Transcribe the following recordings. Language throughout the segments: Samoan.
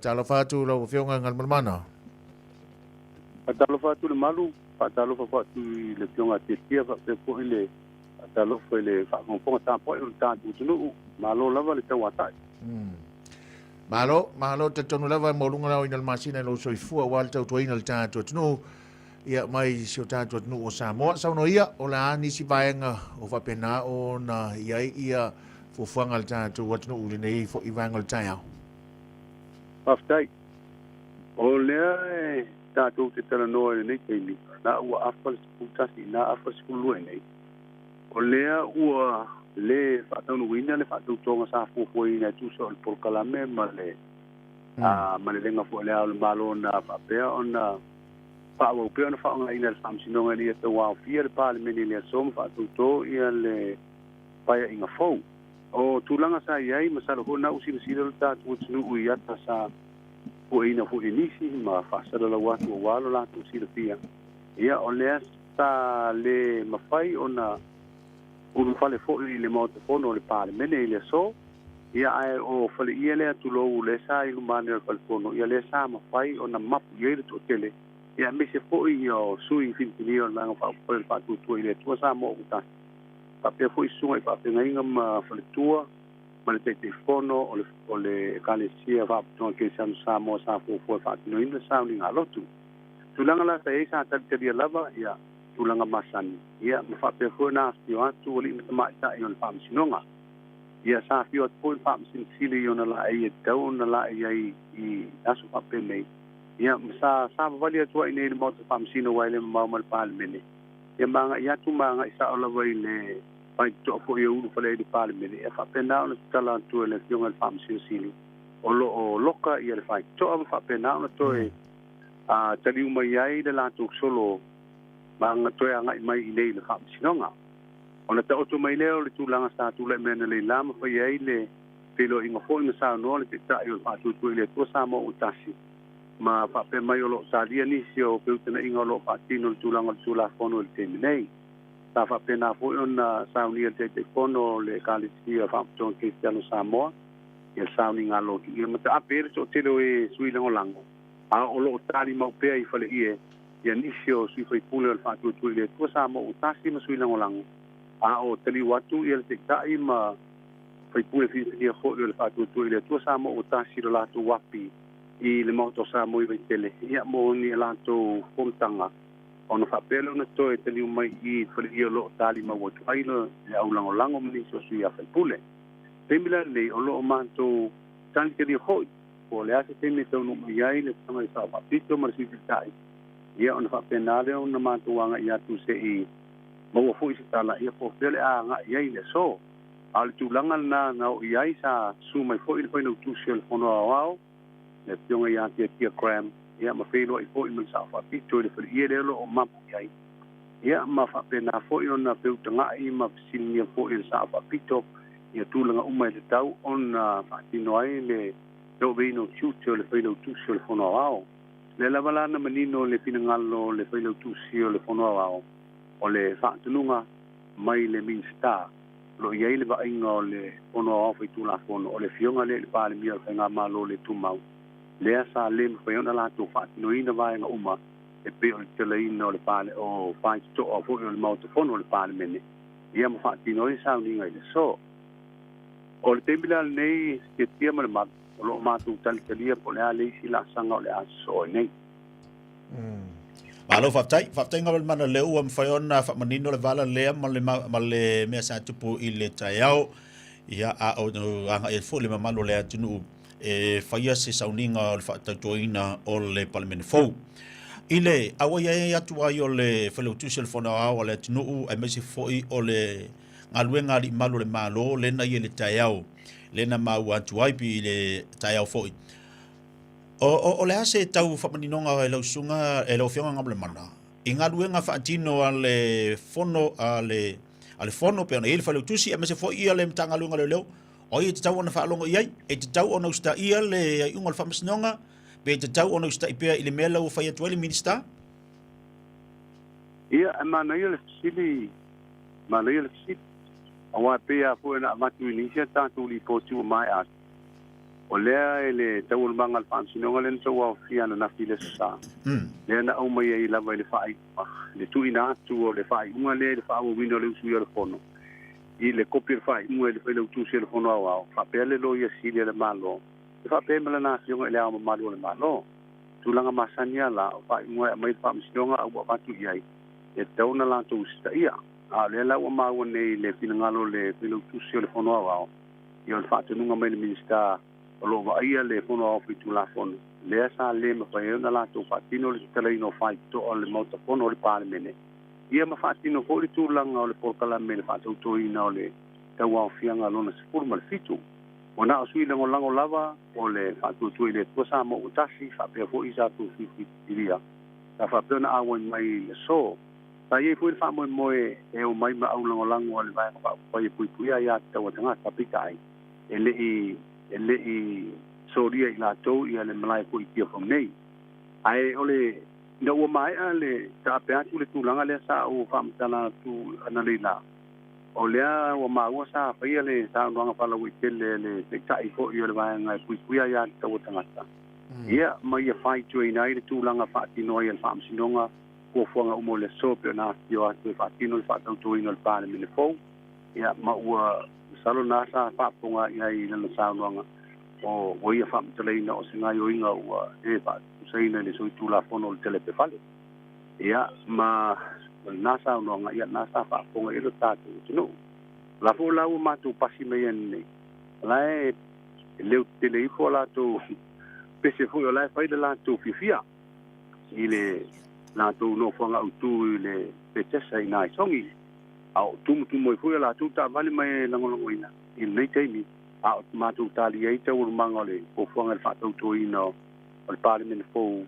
Talofa atu lau Afioga Galumalemana. Faatalofa atu le malu, faatalofa foi atu i le Afioga a Tiatia faapea foi le faatalofa i le faafogafoga tapuai o le tatou atunuu. Malo lava le tauatai. Malo, malo, talitonu lava e maualuga le aoina o le masina i lou soifua aua le tautuaina o le tatou atunuu, ia mai si o tatou atunuu o Samoa. Saunoa ia, o le a nisi vaega o faapena ona i ai ia fuafuaga a le tatou atunuu i lenei foi vaega o le taeao? Faafetai. O lea e tatou te talanoa i lenei taimi, la ua afa le 11 i ina afa le 12 i inei. O lea ua le faataunuuina le faatautoga sa fuafuaina e tusa o le polokalame ma le malelega foi a Le Ao o le Malo na faapea ona faaauau pea ona faaaogaina e le Faamasinoga ina ia tauaofia le Palemene i le aso ma faatauto le Paeaiga fou. O tulaga sa i ai, masalo foi na ua silasila lo tatou atunuu i ata sa pueina foi e nisi ma faasalalau atu aua lo latou silafia, ia o lea sa le mafai ona ulufale foi i le Maota Fono o le Palemene i le aso, ia ae o faleie lea tulou lea sa i luma ane o le Fale Fono, ia lea sa mafai ona mapu i ai le toatele, ia aemaise foi ia o sui filifilia o le Vaega Faaupufai o le Faatuatua i le Atua Samoa ua tasi. Faapea foi susuga i faafeagaiga ma faletua ma le Taitaifono o le o le Ekalesia Faapotopotoga Kerisiano Samoa sa fuafua e faatinoina le sauniga a lotu. Tulaga la sa i ai sa talitalia lava ia tulaga masani ia ma faapea foi ona afifio atu alii ma tamaitai o le Faamasinoga. Ia sa afio atu foi le Faamasino Sili i ona laei e tatau ona laei ai i aso faapenei ia ma sa savavali atu ai i inei i le Maota Faamasino aua e le mamao ma le Palemene. Ia ma agai atu ma agai sao lava i le faitotoa foi e ulufale ai i le Palemene, ia faapena ona tatala atu e le Afioga i le Faamasino Sili o lo o loka le faitotoa ma faapena ona toe taliu mai ai le latou solo ma toe agai mai i inei i le Faamasinoga. Ona taoto mai lea o le tulaga sa tulai mai analeila ma fai ai le feiloaiga foi ma saunoa le Taitai o le Faatuatua i le Atua Samoa ua Tasi, ma faapea mai o lo o talia nisi o feutagaiga o lo o faatino i le tulaga o le Tulafono i le taimi nei. Sa faapena foi ona saunia le Taitaifono o le Ekalesia Faapotopotoga Kerisiano o Samoa ia le sauniga a lotu ia ma taape ai le toatele o e sui lagolago, a o lo o talimau pea i faleie ia nisi o sui faipule o le Faatuatua i le Atua Samoa ua Tasi ma sui lagolago, a o taliu atu ia le Taitai ma faipule filifilia foi o le Faatuatua i le Atua Samoa ua Tasi i lo latou api i le Maota o Samoa i Vaitele, ia, mo ni a latou fonotaga, ona faapea lea ona toe taliu mai i i faleie o lo o talimau atu ai le au lagolago ma nisi o sui a faipule. Taimi la lenei, o lo o matou talitalia foi, po o le a se taimi e taunuu mai ai le Tama i Sao Faapito ma le Sui Taitai, ia, ona faapena lea ona matou agai atu se i maua foi se tala, ia, po o fea le a agai ai le aso. A o le tulaga lena na oo i ai, sa susu mai foi le Failautusi o le Fono Aoao, le Afioga ia Tiatia Graham, ia ma feiloai foi ma le Sao Faapito i le faleie lea o lo o mapu i ai, ia ma faapena foi ona feutaga'i ma fesiligia foi e le Sao Faapito ia tulaga uma e tatau ona faatino ai le toaveina o tiute o le Failautusi o le Fono Aoao. Lea lava la na manino le finagalo o le Failautusi o le Fono Aoao o le faatonuga mai le Minisita o lo o i ai le vaaiga o le Fono Aoao Faitulafono, o le Afioga lea i le Palemia o le Faigamalo le Tumau, lea sa le mafai ona latou faatinoina vaega uma e pei o le tatalaina o le pale o faitotoa foi o le Maota Fono o le Palemene, ia ma faatino ai sauniga i le aso. O le taimi la lenei, Tiatia ma le Malu, o lo o matou talitalia po o le a le isi laasaga o le a sosoo ai nei. Malo faafetai. Faafetai Galumalemana lea ua mafai ona faamanino le vala lea ma le ma le mea sa tupu i le taeao. Ia a o agai ai foi le mamalu o le atunuu e faia se sauniga o le faatautoina o le Palemene fou. I le auai ai atu ai o le Failautusi o le Fono Aoao a le atunuu aemaise foi o le galuega a alii malu o le Malo lena i le taeao lena maua atu ai i le taeao foi. O le a se tau faamaninoga e lau susuga, e lau Afioga Galumalemana, i galuega faatino a le Fono a le a le Fono pei ona i ai le Failautusi aemaise foi ia le Matagaluega o Leoleo, o ai e tatau ona faalogo i ai? E tatau ona usitaia le iuga o le Faamasinoga pe tatau ona usitai pea i le mea la ua fai atu ai le Minisita? Ia, e manaia le fesili, manaia le fesili. Aua e pei lava foi ona avatu i nisi a tatou lipoti ua maea atu. O lea e le taualumaga a le Faamasinoga lea na tauaofia ananafi i le Aso Sa, lea na aumai ai lava i le faaiuga, le tuuina atu o le faaiuga lea i le faaauauina o le usuia o le Fono, i le kopi o le faaiuga i le Failautusi o le Fono Aoao, faapea le Loia Sili a le Malo, e faapea ai ma lana Afioga i Le Ao Mamalu o le Malo. Tulaga masani lava la, o faaiuga e aumai i le Faamasinoga a ua avatu i ai, e tatau ona latou usitaia. A o lea la ua maua nei i le finagalo o le Failautusi o le Fono Aoao, ia o le faatonuga mai le Minisita o lo o vaaia le Fono Aoao Faitulafono, lea sa le mafai ai ona latou faatino le tatalaina o faitotoa o le Maota Fono o le Palemene, ia ma faatino foi le tulaga o le polokalame i le faatautoina o le tauaofiaga lona 17. Ua na o sui lagolago lava o le Faatuatua i le Atua Samoa ua tasi, faapea foi sa tou sui filifilia sa faapea ona auai mai i le aso. Sa i ai foi le faamoemoe e omai ma aulagolago a le Vaega Faaupufai e Puipuia Aia Tatau a Tagata, peitai, e le i e le i solia i latou ia le malae foi i Tiafau nei. Ae o le ina ua maea le taape atu le tulaga lea sa ou faamatala atu analeila, o lea ua maua sa faia le saunoaga faalauaitele a le Taitai foi o le Vaega e Puipuia Aia Tatau a Tagata, ia ma ia faitioina ai le tulaga faatino ai e le Faamasinoga fuafuaga uma o le aso pei ona afifio atu e faatino le faatautoina o le Palemene fou. Ia, ma ua masalo na sa faafofoga i ai i lana saunoaga, o ua ia faamatalaina o se gaoioiga ua le faatusaina i le solitulafono o le telepe fale. Ia, ma lena saunoaga, ia, na sa faafofoga i ai lo tatou atunuu. O la foi la ua matou pasi mai ai nei, o la e leo tetele ifo a latou pese foi o la e fai le latou fiafia i le latou nofoaga autu i le Petesa i ina i Sogi. A o tumutumu ai foi a latou taavale mai e lagolagoina i lenei taimi, a o matou talia ai taualumaga o le fuafuaga i le faatautoina o le Palemene fou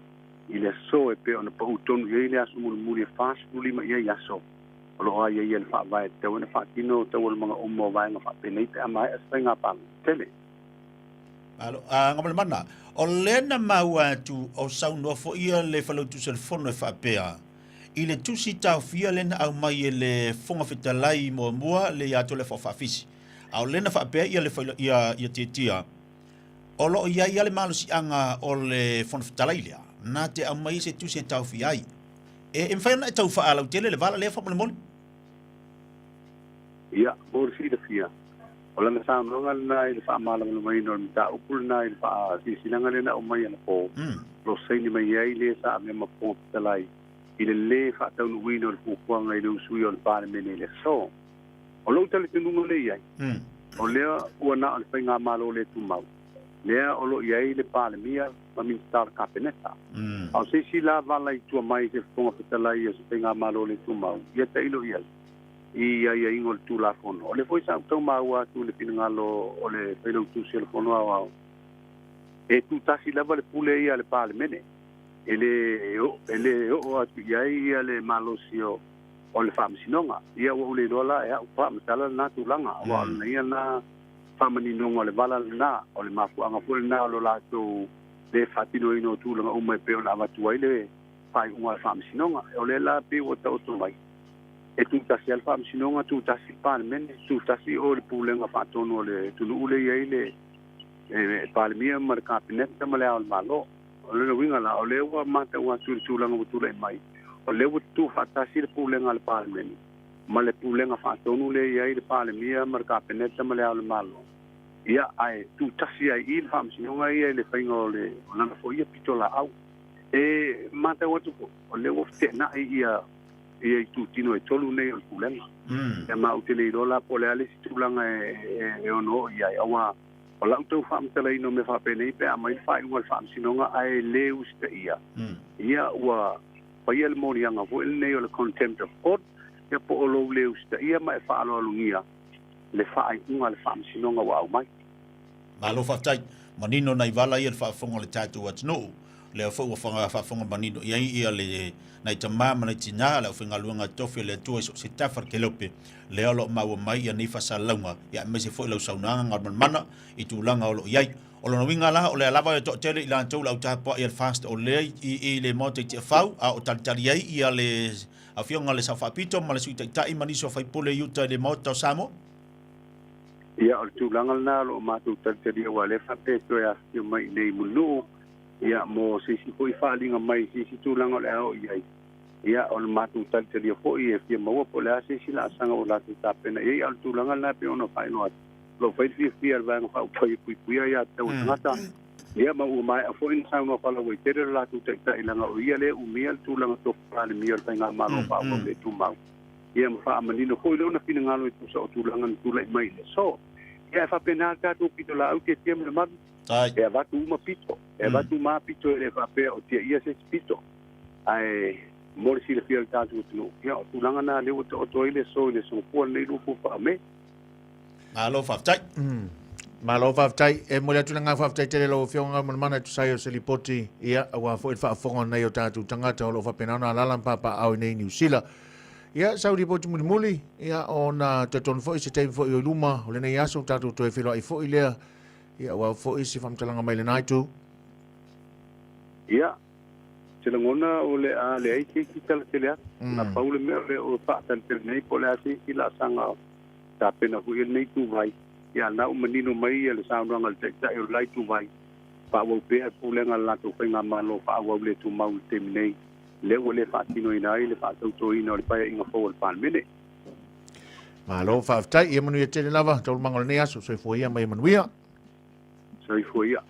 i le aso e pei ona pau tonu i ai le aso mulimuli e 45 i ai aso o lo o aiaia e le Faavae e tatau ai ona faatino taualumaga uma o vaega faapenei pe a maea se faiga palota tele. Malo, a Gamalemana, o lea na maua atu o saunoa foi ia le Failautusi o le Fono e faapea, i le tusi taofia lea na aumai e le Fofoga Fetalai muamua le ia Toleafoa Faafisi, a o lea na faapea ia le ia, ia Tiatia, o lo o i ai lava le malosiaga o le Fofoga Fetalai lea, na te aumai se tusi e taofia ai. E, e mafai ona e tau faalautele le vala lea faamolemole? Ia, mo le silafia, o lana saunoaga lena i le faamalamalamaina o le mataupu lena i le faasilasilaga lea na aumai anapo, o lo o saini mai ai le sa avea ma Fofoga Fetalai i le lē faataunuuina o le fuafuaga i le usuia o le Palemene i le aso. O lou talitonuga lea i ai, o lea ua na o le Faigamalo le tumau, lea o lo o i ai le Palemia ma Minisita o le Kapeneta. A o se isi la vala i tua mai i se Fofoga Fetalai o se Faigamalo le tumau, ia tailo i ai i aiaiga o le Tulafono. O lea foi sa ou tau maua atu i le finagalo o le Failautusi o le Fono Aoao, e tutasi lava le pule ia a le Palemene, e le e le oo atu i ai ia le malosi o o le Faamasinoga. Ia ua ou le iloa la e au faamatala lena tulaga, aua o lona ia lena faamaninoga o le vala lena, o le mafuaaga foi lena o lo latou le faatinoina o tulaga uma e pei ona avatu ai le faaiuga a le Faamasinoga. O lea la pei ua taoto mai, e tutasi lava le Faamasinoga, tutasi le Palemene, tutasi o le Pulega Faatonu o le atunuu lea e i ai le Palemia ma le Kapeneta ma le Ao o le Malo. O lona uiga la, o lea ua matau atu i le tulaga ua tulai mai, o lea ua tutufaatasi le Pulega a le Palemene ma le Pulega Faatonu lea e i ai le Palemia ma le Kapeneta ma le Ao o le Malo, ia, ae tutasi ai i i le Faamasinoga ia i le faiga o le o lana foi ia pitolaau. E matau atu foi, o lea ua feteenai ia ia itutino e tolu nei o le Pulega. Ia ma ou te le iloa la po o le a le isi tulaga e ono oo i ai, aua o lau tau faamatalaina o mea faapenei pe a aumai le faaiuga a le Faamasinoga ae le usitaia, ia ua faia le moliaga foi lenei o le contempt of court, ia po o lou le usitaia ma e faaaloalogia le faaiuga a le Faamasinoga ua aumai. Malo faafetai. Manino nai vala ia le faafofoga o le tatou atunuu. Lea foi ua faafofoga manino i ai ia le nai tama ma nai tina, le aufaigaluega tofi a le Atua i so o se tafa o le kelope, lea o lo o maua mai ia nei faasalalauga, ia aemaise foi lau saunoaga Galumalemana i tulaga o lo o i ai. O lona uiga la, o lea lava e toatele i latou le au tapuai a le FAST o lea i le Maota i Tiafau, a o talitali ai ia le Afioga i le Sao Faapito ma le Sui Taitai ma nisi o faipule i uta i le Maota o Samoa. Ia, o le tulaga lena o lo o matou talitalia aua o lea e faapea e toe afifio mai i inei i Mulinuu, ia, mo se isi foi faaaliga mai i se isi tulaga o le a oo i ai. Ia, o le matou talitalia foi e fia maua po o le a se isi laasaga ua latou tapena i ai, a o le tulaga lena e pei ona faailoa atu, o lo o fai le fiafia e le Vaega Faaupufai e puipuia aia tatau a tagata. Ia, ma ua maea foi ona saunoa faalauaitele le latou Taitai leaga o ia lea e umia le tulaga tofi Palemia o le Faigamalo Faaauau le Tumau. Ia ma faamanino foi lona finagalo e tusa o tulaga na tulai mai i le aso. Ia, e faapena le tatou pitolaau Tietie ma le malu. E avatu uma pito, e avatu uma pito e le faapea o tiaia se isi pito. Ae mo le silafia e le tatou atunuu, ia o tulaga na lea ua taoto ai le aso i le Aso Gafua lenei 24 Me. Malo faafetai. Malo faafetai. E momoli atu le agaga faafetai tele i lau Afioga Galumalemana e tusa ai o se lipoti, ia, aua foi le faafofoga a nai o tatou tagata o lo o faapena ona alaala ma papaaao i nei Niu Sila. Ia, sau lipoti mulimuli, ia, ona talitonu foi se taimi foi o i luma o lenei aso tatou toe feiloai foi lea, ia, aua foi se faamatalaga mai lena itu. Ia, se lagona o le a leai se isi tala tele atu. Na pau le mea o lea o faatalitali nei po o le a se isi laasaga tapena foi e lenei ituvai. Ia, na ua manino mai le saunoaga a le Taitai o le la ituvai, faaauau pea le pulega a le latou faigamalo faaauau le tumau i le taimi nei, lea ua le faatinoina ai le faatautoina o le Paeaiga fou a le Palemene. Malo faafetai. Ia manuia tele lava taualumaga o lenei aso. Soifua ia ma ia manuia. Soifua ia.